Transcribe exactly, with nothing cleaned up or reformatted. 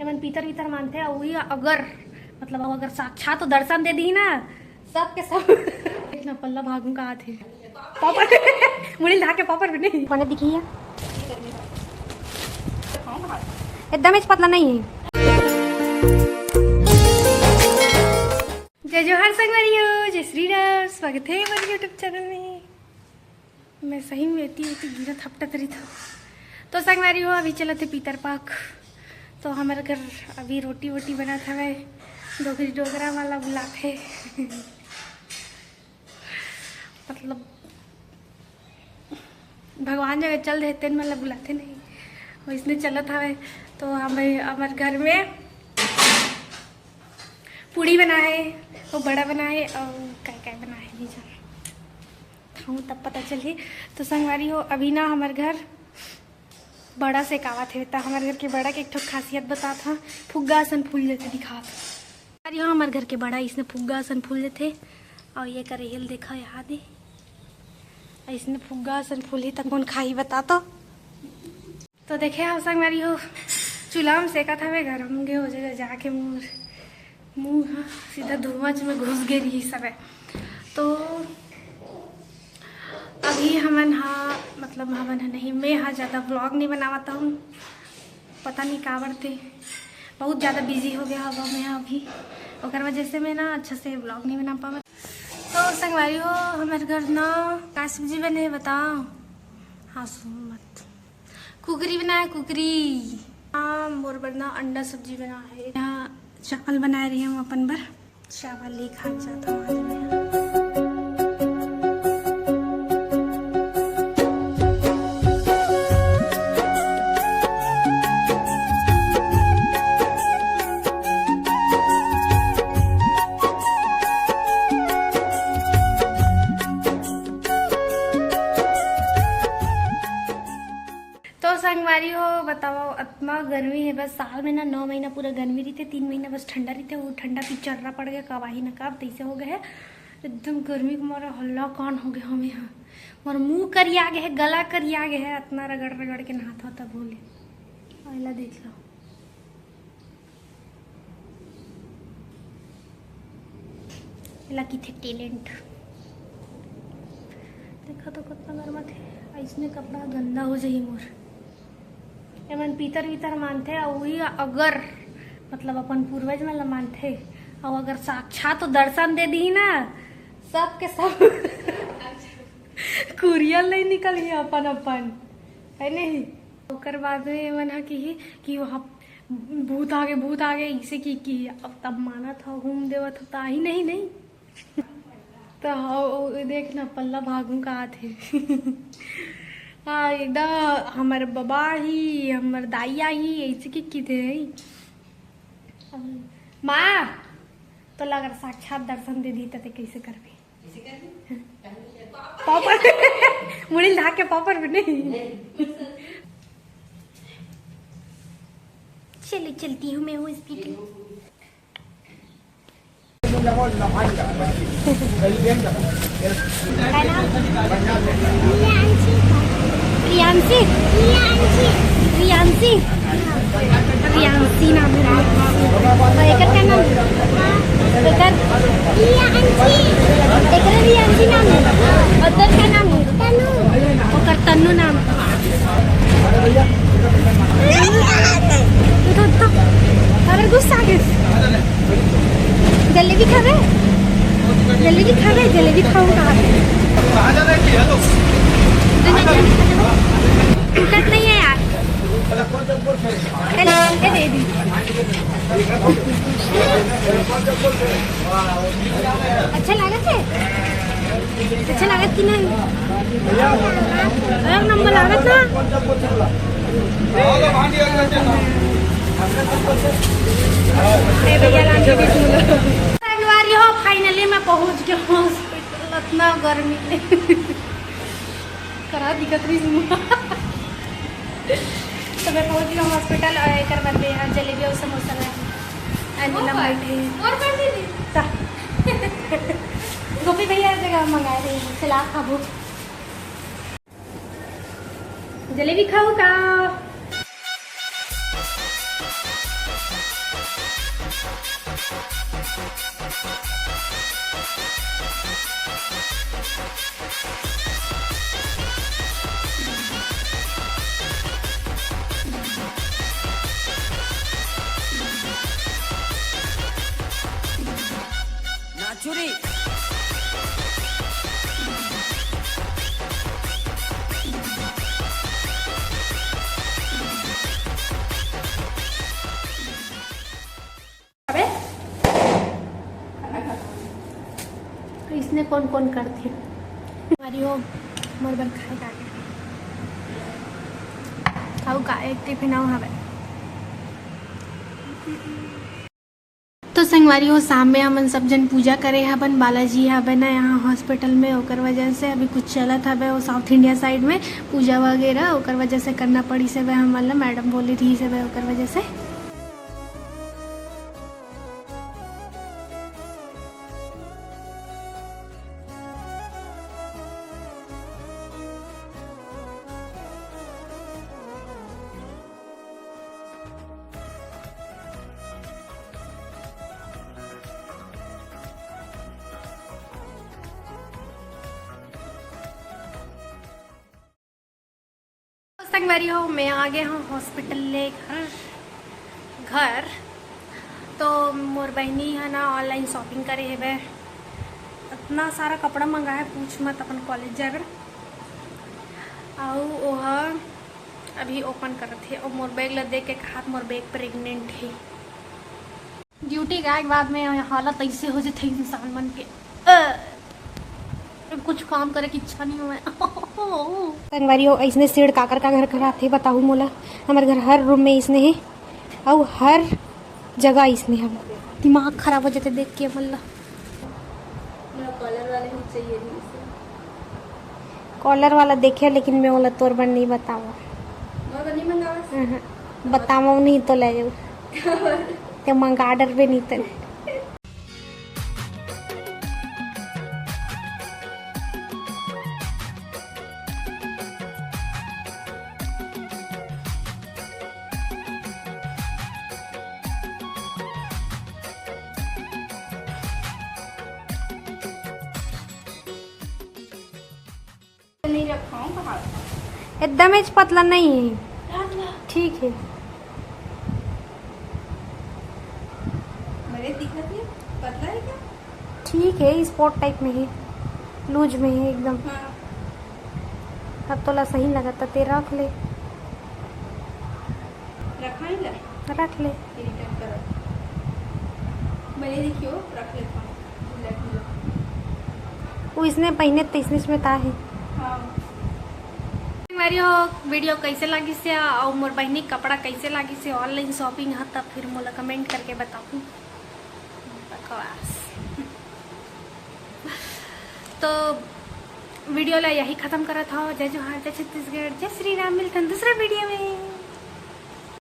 एमन पीतर वीतर मानथे, अउ उही अगर, मतलब, अगर साक्षात दर्शन दे दी ना, सबके सब। देखना, पल्ला भागू का आथे। पापड़, मुड़ी ला के पापड़ भी नहीं। कोने दिखी है? एकदम ही पतला नहीं है। जय जोहार संगवारी हो, जय श्री राम, स्वागत है हमारे YouTube चैनल में। मैं सही में एती एती गिरत हपटत रहिथव। तो संगवारी हो, अभी चलत हे पीतर पाक। तो हमर घर अभी रोटी वोटी बनत हवय, डोकरी डोकरा वाला बुलाथे। मतलब, भगवान जगह चल देथे, तेन मन ला बुलाथे नहीं, वइसने चलत हवय। तो हम, हमर घर में पूड़ी बनाए, वो बड़ा बनाए, अउ काय काय बनाए, नहीं जाने। खाऊं तब पता चलही। तो संगवारी हो, अभी ना हमर घर बड़ा सेकावत हे। त हमर घर के बड़ा के एक ठो खासियत बतात हंव, फुग्गा असन फूल जथे, दिखात हंव। अरे हाँ, हमर घर के बड़ा इसने फुग्गा असन फूल जथे। अउ ये करे हेल देखा यहाँ दे, इसने फुग्गा असन फूलही त कोन खाही बता तो। तो देखे हव संगवारी हो, चूल्हा में सेकत हवे, गरम गे हो जाए जाके मोर मुंह ह सीधा धुआं में घुस गे रही सबे। तो अभी हमन हा, मतलब हमन हा नहीं, मैं हा ज़्यादा vlog नहीं बनावत हूँ, पता नहीं काबर ते बहुत ज़्यादा बिजी हो गया हवा मैं अभी, ओकर वजह से मैं ना अच्छा से vlog नहीं बना पावत। तो संगवारी हो, हमर घर ना का सब्जी बने बताओ? हाँसू मत। कुकरी बनाए, कुकरी। हाँ, मोर बर ना अंडा सब्जी बना है। यहाँ चावल बनाए रही हूँ अपन बर। चावल ही खाना चाहता हूँ आज मैं। तो संगवारी हो, बताओ, अतना गर्मी है, बस साल में ना नौ महीना पूरा गर्मी रहिथे, तीन महीना बस ठंडा रहिथे। वो ठंडा की चर्रा पड़ गया, कब आही ना कब, तैसे हो गए है। एकदम गर्मी के मारे हल्ला कान हो गया हमें यहाँ। मोर मुंह करिया गए है, गला करिया गए है, अतना रगड़ रगड़ के नहाता था बोले। आइला देख लो। एला किथे talent। देखा तो कतना गरमाथे, अइसने कपड़ा गंदा हो जाही मोर। एमन पीतर वीतर मानथे, अउ उही अगर, मतलब अपन पूर्वज मन ला मानथे, अउ अगर साक्षात दर्शन दे दिही ना, सब के सब कुरियर ले निकलही अपन अपन, है नहीं? ओकर बाद में एमन ह किही कि वहाँ भूत आगे, भूत आगे, इसे की, की अब तब मानत हो, घूम देवत हो, ताही नहीं, नहीं। तो हो, ओ, देख ना, पल्ला भागू का आथे। हाँ, एकदम हमर बबा ही, हमर दाई आई, ऐसे की, की थे। माँ, तो लग रहा साक्षात दर्शन दे दी, तो ते कैसे करबे? पापड़। मुड़ी ला के पापड़ भी नहीं। चलो, चलती हूँ मैं, हूँ स्पीड। प्रियांशी। प्रियांशी। प्रियांशी। रियांशी नाम है, रियांशी। और एकर का नाम? एकर रियांशी। एकरे रियांशी नाम है। और तोर का नाम है? तनु। ओकर तनु नाम। उठो, उठो। अगर गुस्सा आ गया। जलेबी खाबे? जलेबी खाबे? जलेबी खाऊं कहाँ पे? टूटत नहीं है यार। हेलो, ये दे दी। अच्छा लागत है? अच्छा लागत कि नहीं? एक नंबर लागत ना। ए भैया, राम जी, बिस्मिल्लाह। संगवारी हो, finally मैं पहुंच गया हूँ हॉस्पिटल। इतना गर्मी करा दिखत रही हूँ। तो मैं पहुंच गया हूँ हॉस्पिटल और एक बार में यहाँ जलेबी और समोसा लाए। और नीलम बैठे हैं। और कर दीजिए। ता। गोपी भैया जगह मंगाए रही हूँ, चला खाबो। जलेबी खाऊ का? नाचुरी। अबे, इसने कौन कौन करथे? हमारी हो, मोर बर खाए का के। खाऊ का, एक टिफिन आऊ हवे। तो संगवारी हो, शाम में हमन सब जन पूजा करे हबन। बालाजी हवे ना यहाँ हॉस्पिटल में, ओकर वजह से अभी कुछ चलत हवे वो साउथ इंडिया साइड में पूजा वगैरह, ओकर वजह से करना पड़ी से हमन ला, मैडम बोले रही से ओकर वजह से। संगवारी हो, मैं आ गए हूँ हॉस्पिटल ले घर, घर। तो मोर बहिनी है ना, ऑनलाइन शॉपिंग करे हेबे, इतना सारा कपड़ा मंगाए, पूछ मत, अपन कॉलेज जाए बर। अउ ओह अभी ओपन करत हे, अउ मोर बैग ला देख के कहात मोर बैग प्रेग्नेंट हे। ड्यूटी गए के बाद में हालत ऐसे हो जाथे इंसान मन के, अ, कुछ काम करे की इच्छा नहीं होवे। संगवारी हो, ऐसने सीढ़ काकर का घर खराब थे बताहू मोला। हमर घर हर रूम में इसने है, अउ हर जगह इसने हम दिमाग खराब हो जाते देख के मन ला। कॉलर वाले ही चाहिए नहीं इसे। कॉलर वाला देखे, लेकिन मैं ओला तोर बर नहीं बतावा। मोर बर नहीं मंगावस? अहं, बतावा नहीं तो ले जाऊ। ते मंगा डरबे नहीं तो। नहीं रखा हूँ, कहाँ रखा हूँ? एकदम ही पतला नहीं है। रख ला। ठीक है। मेरे दिखत है, पतला है क्या? ठीक है, स्पोर्ट टाइप में है, लूज में है एकदम। हाँ। अब तोला सही लगता, ते रख ले। रखा ही ला। रख ले। ये रिटर्न करो। भले देखियो, रख लेता हूँ। ढीला, ढीला। वो इसने पहिने त इसने में ता है। हाँ। हमारी हो वीडियो कैसे लगी से, और मोर बहनी कपड़ा कैसे लगी से, ऑनलाइन शॉपिंग है, तब फिर मोला कमेंट करके बताओ। बकवास। तो वीडियो ला यही खत्म करत हव। जय जोहार, जय छत्तीसगढ़, जय श्री राम। मिलथन दूसरा वीडियो में।